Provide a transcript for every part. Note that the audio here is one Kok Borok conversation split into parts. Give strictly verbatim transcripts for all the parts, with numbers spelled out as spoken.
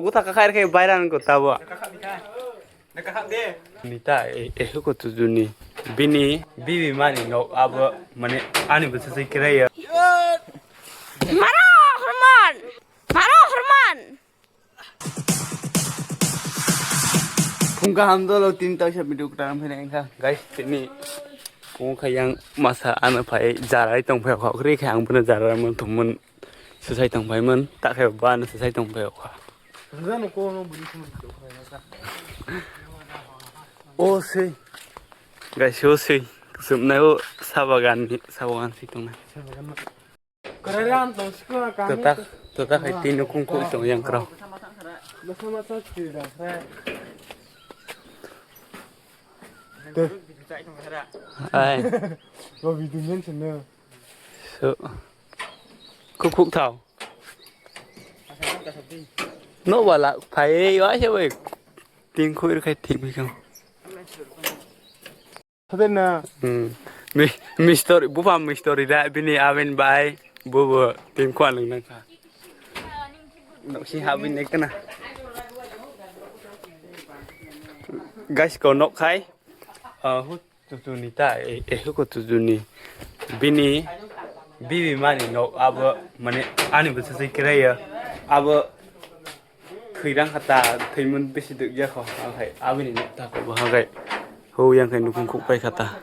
Guta kakhai khe baira nang ko tabo. Nita e, e huko tujuni. Bini bibi mani nok abo mane ani bwswswi kiraya. Maro Hormon! Maro Hormon! Phung kaham dolo tin taisa video kwtal wngkha. Guys, tini phung kha yang masa ano phai jarai tongphai kha, khri kha ang bono jarai man thumman swsai tongphai man, ta khe ba ano swsai tongphai kha. O sei. Guys, o sei. Kusum nai o sabagan ni, sabagan si tongnai. Kwrwi ram tong sikla kami. Tata, tata khai twi nukung kuk tong yang krao. Masa masa chwida khai. Ai. Bo video men sene. So. Kuk kuk thao. No wala phai wa se bai. Ting khui khai ting bai kang. Sabe na. Hmm. Mi-, mistori, buphang mistori da, bini aben bai, bubo, tin kwan nang nang kha. Nok si habin ek na. Guys, ko nok khai. Ah, hu tutu ni ta, eh, eh, hu ko tutu ni. Bini, bibi mani nok abo, mane, ani bwswswi kiraya. Abo, Thwi rang kha ta, thwi mun bisi duk ya kho, ang khai abini nuk ta kho, bo hai khai. Ho yang khai nukung kuk pai kha ta.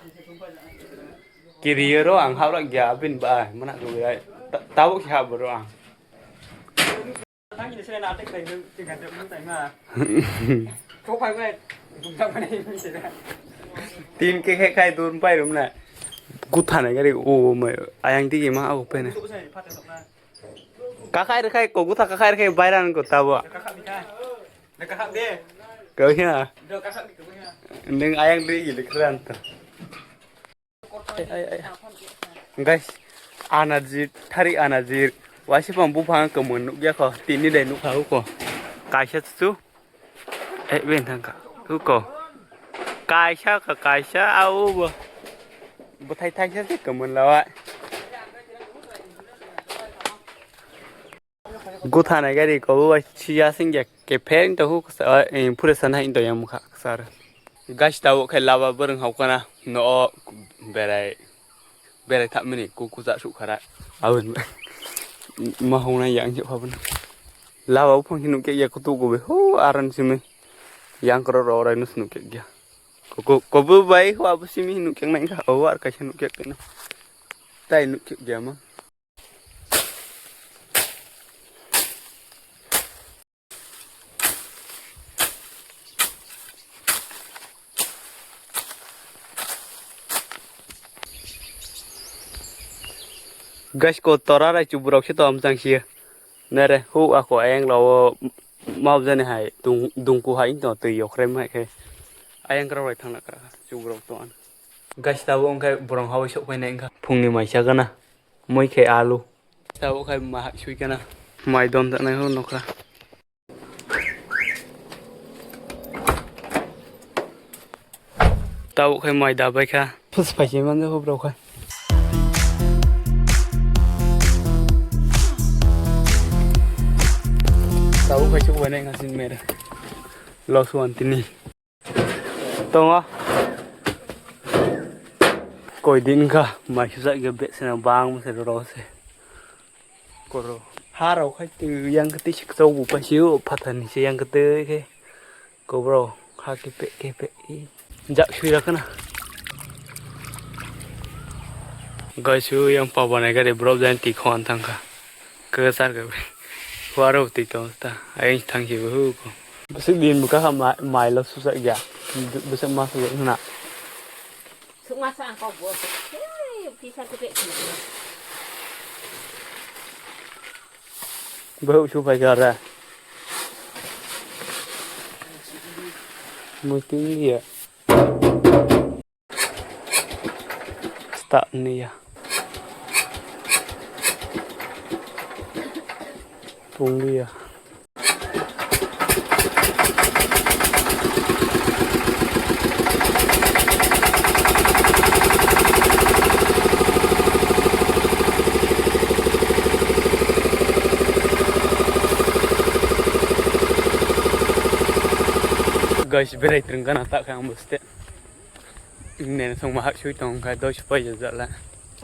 Kiri ro ang haurak ya abin ba, mana kho ya. Ta-, tabuk kha bo ro ang. Tin ke khai khai dur pai rum na. Guthana gari o mai ayang digi ma au pai na. Kakhai rwkhai, koguta kakhai rwkhai, baira nang ko tabo. Kau ya. Neng ayang dui gili kran to. Ai, ai, ai. Guys, anajir, thari anajir. Waisi pang buphang kwmwn nukya kho, tini dai nukha huko. Kaisa chu. Eh, ben thang kha. Huko. Kaisa kha, kaisa, au bo. Bwthai thaisa se kwmwn lawai. Guthana gari ko bo siya singya ke phen to hu, eh, phure sana in to yang mukha sar. Gas ta wo khai laba bwrwng hau kana no berai. Berai thapmani ku kucha sukhara. Aboni ma hwngnai yang je phabun. Laba buphang hinu ke ya kutu go be. Hu aran simi. Yang kro ro rai nus nu ke ya. Ko, ko, ko bu bai hu abu simi hinu ke nai ka. O ar ka hinu ke na. Tai nu ke ya ma. Guys, ko tora rai chuburok se to amchang siya. Nere, hu ako ayang lawo mabjani hai, dung, dungku hai to twi yokhrem hai khe. Ayang kra rai thangna kra, chuburok to an. Guys, tabo wngkha borong hawi sok phai nai wngkha. Phungni mai chagana. Moi khe alu. Tabuk khai ma sui kana. Mai don tanai ho nokha. Tabuk khai mai da bai kha. Phus phai se man ho bro kha. Tabuk khai chuk bai nai ngasin mere. Los wan tini. Tongo. Koi din kha mai sujak ge be sena bang se ro se. Koro. Ha rok khai tu yang kati sik chau bu pa siu phathar ni se yang kati khe. Ko bro ha ke pe ke pe i. Jak sui ra kana. Guys, u yang pa banai gari bro jan ti khon thang kha. Kwchar khe. Huaro twi tong ta. Ayang thang si bo hu ko. Bwswk din bwkha kha ma-, mai lo susa ya. Bwswk ma susa hwna. Suk ma sa ang kok bo. Hey, pisa tu pe. Bo su pai ga ra. Muting dia. Start niya. Pung liya. Guys, berai twrwng gana tak khe ang bo ste. Nene songma hak sui tong kha, doi sui pai jala.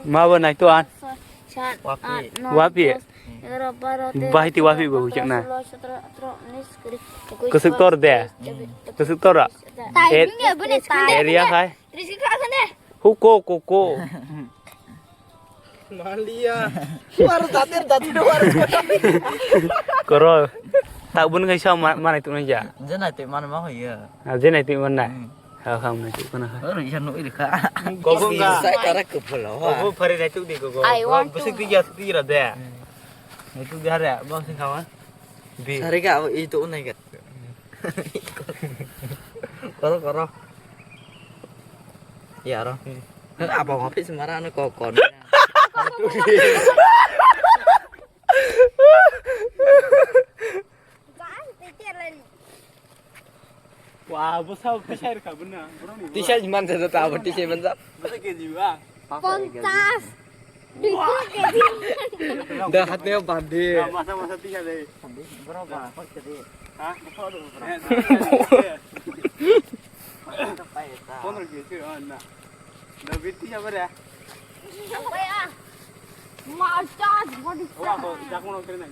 Ma bo nai to an. Sat, Wapi. At, no, Wapi. Dos, egaro, baro, tero, Bahai ti Wapi bo chuddo, hujak na. Solo, sotro, atro, unis, kuri, ekuis, Kusuk tor de. Bais, teis, chobis, Kusuk tor ra. Tai, Er-, bini ya, bini, tai. Area khai. Tris kha khane. Hu ko, ko, ko. Malia. War datir, datir, war. Koro. Tak bun khai sa ma-, manai tu nang ja. Je nai te man ma hoya. Ah, je nai tu man na. Hmm. Ha, ha, nai tu kana ha. Oro ya no iri kha. Gogo nga. Sai tara kepala, wa. Gogo phari nai tu di gogo. I want to. Bisi di ya tu di ra de. Hmm. Nai tu di ha re, bang sing kawan. Di. Sari ka, itu unai ka. Koro, koro. Ya, ro. Apa mau pis marah anu kokon. Wah, bwsa tisa rwkha bwna, borokni bwsa. Tisa man jata ta abo tisa man jat. Bwsa keji ba? Ponchas. Duiso keji. Da hateo bandi. Da masa masa tisa de. Borok ba, koi keji. Ha? Pondro keji, oh, na. Da biti ya bare. Machas, body. Wah, ko, jakono kena.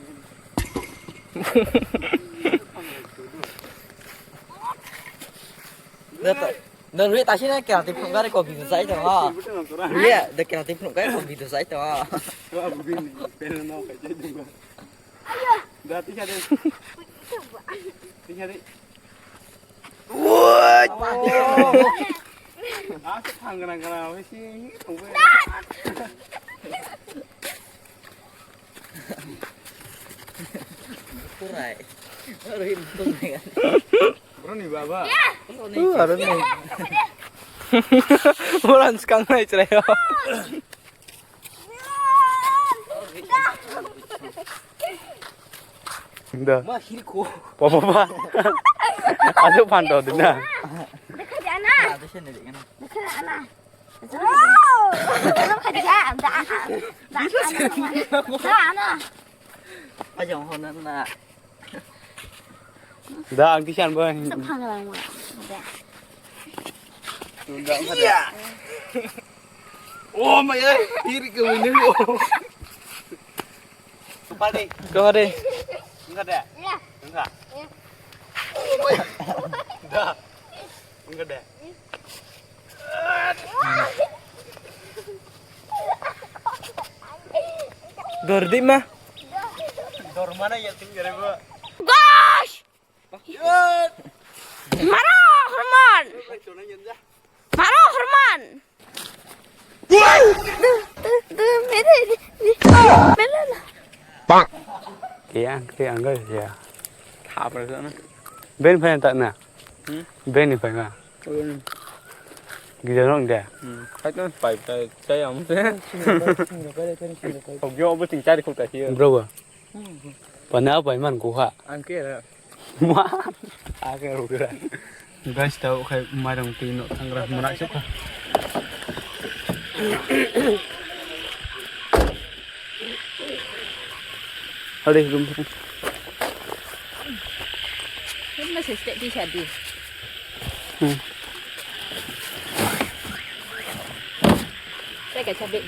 Nang rui tasi na kera tip phunuk gari ko video sai tong ha. Rui ya, de kera tip phunuk gari ko video sai tong ha. Woi. Ah, se thang kana kana, woi si, si, tong bai. Kurai. Oro hin kurai. Bro ni baba. Uh, aro ni. Bolan skang nai chrai. Da. Ma hil ko. Pa pa pa. Ado phan do dina. Dekha jana. Ado se ne dekha na. Dekha jana. Wow! Ano ka dia? Da, da, da, ano? Da, ano? Ajong ho na na. Da, ang kisan bo. Sa phang lang ma. Da. Tunda ang kada. Oh my god, diri ke ini. Padi. Kau ada? Enggak ada. Iya. Enggak. Iya. Da. Enggak ada. Dor di ma. Dor mana ya tinggal gua. Gosh! Maro Herman. Maro Herman. Kiyang, kiyang, guys, ya. Thapra sana. Ben fan tak na. Hmm? Ben ni fan ma. Gila nong dia. Hmm. Kai tu pai pai saya am se. Kau dia apa ting cari kau tak dia. Bro. Pana apa iman kuha. Angke. Ma. Ake rukra. Guys, tau khai mairang twi no thangra mura sukha. Hadi room. Room na seste di sadi. Hmm. Teka chabe.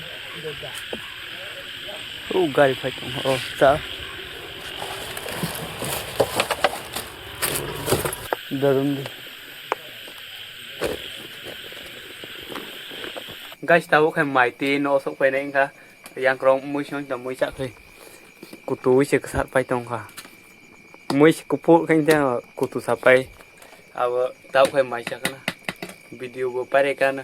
Oh, gari phai tong. Oh, cha. Darum di. Guys, tabuk hai mai twi no osok painai wngkha. Yang krong mui song tong mui chak khai. Kutu se kwsak pai tongkha. Mui se kuphur khai tang kutu sapai. Abo tabuk hai mai chakna. Video bo pare kana.